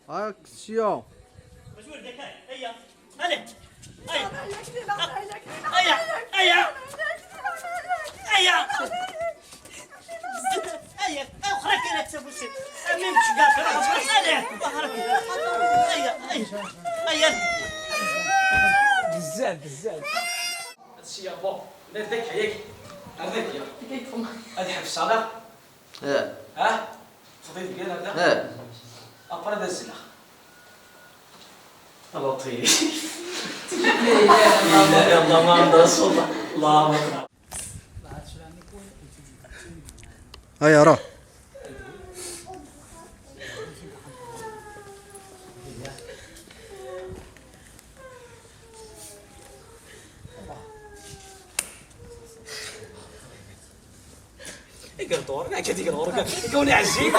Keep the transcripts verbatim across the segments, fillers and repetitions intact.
Action. Allez. Allez. Allez. Allez. Allez. Allez. Allez. Allez. Hadi ya, bon. Nerede kayak? Nerede ya? Hadi hafif sana. He. Ha? Fıdıydı bir yerde. He. Apara da silah. Al atayım. La ilahe illallah Muhammed Resulullah. Allahu Ekber. Ay ara. Iger dur, akka d-iger ɣur-k. Kuni ɛziz.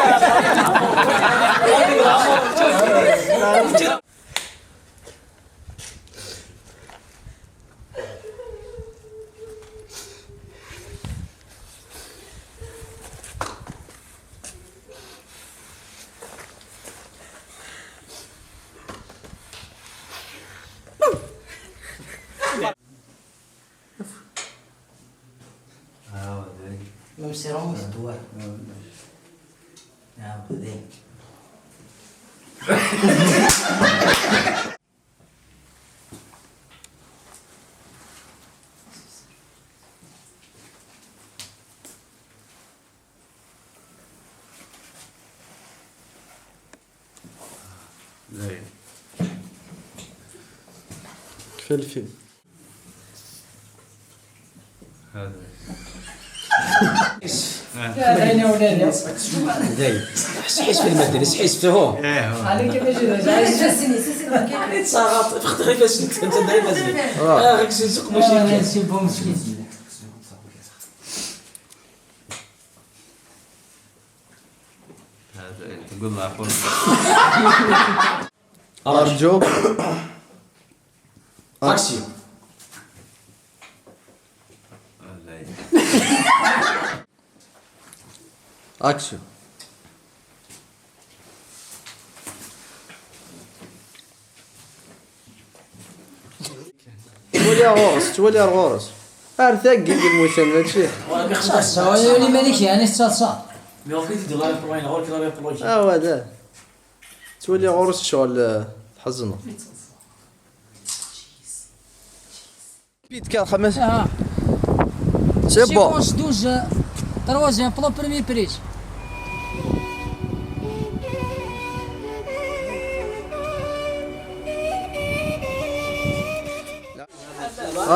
Même si Ramos, tu vois. Ah, peut-être. زين. كفى الفيلم. هذا. دايم. حس، حس في المدرس، حس في هو. ايه، هو. عليك ما جينا. صارت، فخت غير فاش انت، انت دايم زين. اه، غير سوق ماشي. هذا تقول له أخوي. أرجوك. أكسيون. هذا. أكسيون. Twali ar ɣur-s, twali ar ɣur-s. Ar tagi i yemmuten, mačči. Xas, yuli Malik, yeɛni tettaḍsa. Awa da. Twali ɣur-s ccɣel, eh, tḥezneḍ. Pit quatre, mais... Ah. C'est bon. Séquence douze, troisième plan, premier prise.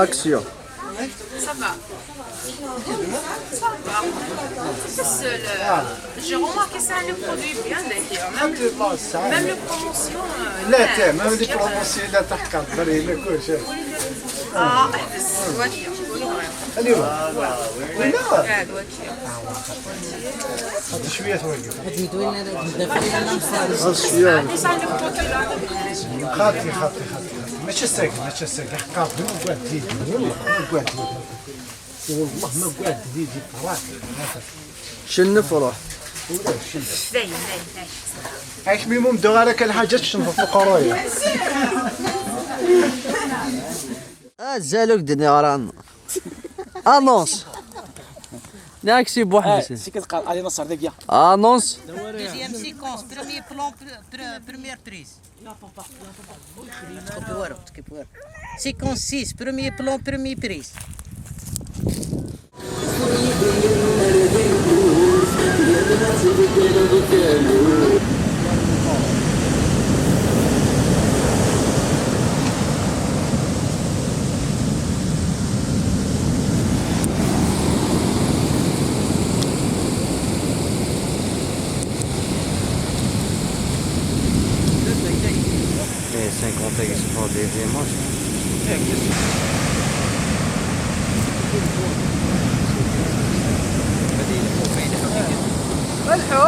Action. Ça va. Ça va. Parce que le- J'ai remarqué ça, le produit bien d'ailleurs. Même, même les promotions. Euh, لا، تا، même les promotions، لا تحقر، بري، ما يكونش. اه، بس واكي. اليوم. لا. هذا شوية ثواني. هذا شوية. خاطي، خاطي، خاطي. ماشي ساكن، ماشي ساكن. حقا، ما قعد يدي. والله ما قعد يدي. والله ما قعد يدي. شنف روح. دايم، دايم، دايم. عايش ميمون دو على كل حاجة تشنف في قراية. آه، زالوك دنيا ران. انونس. ناكسي بوحدي. آه، سي كتقال علي نصر ديك يا. انونس. Deuxième séquence, premier plan, pre- pre- première prise. Séquence six, premier plan, premier prise. ايه، cinquante اكس بور دي زيماج. ملحو.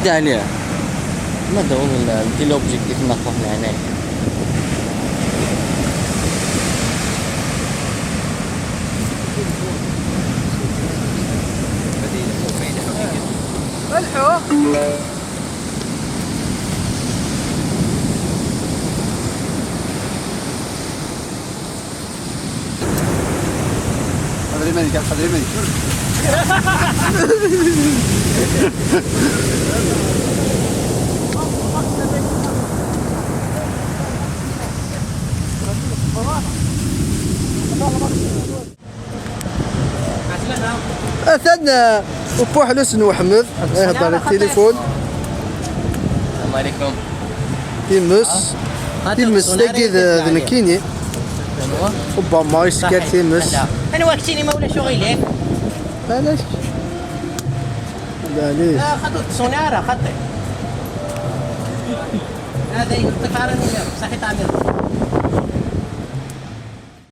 عليه. ما دون ال-، ال-، l'objectif ناخذ هنا. الحو. حضري مالك، حضري مالك. Atan, ah, upuḥlus n Weḥmed, ihedder i tilifun. السلام عليكم. Times. Times tagi d, d nekkini. Obama yesker times. انا واقفين ما ولا شغل هيك. علاش؟ علاش؟ لا، خاطر تصوني راه خاطر. هذا يقطع راني صحيت عليه.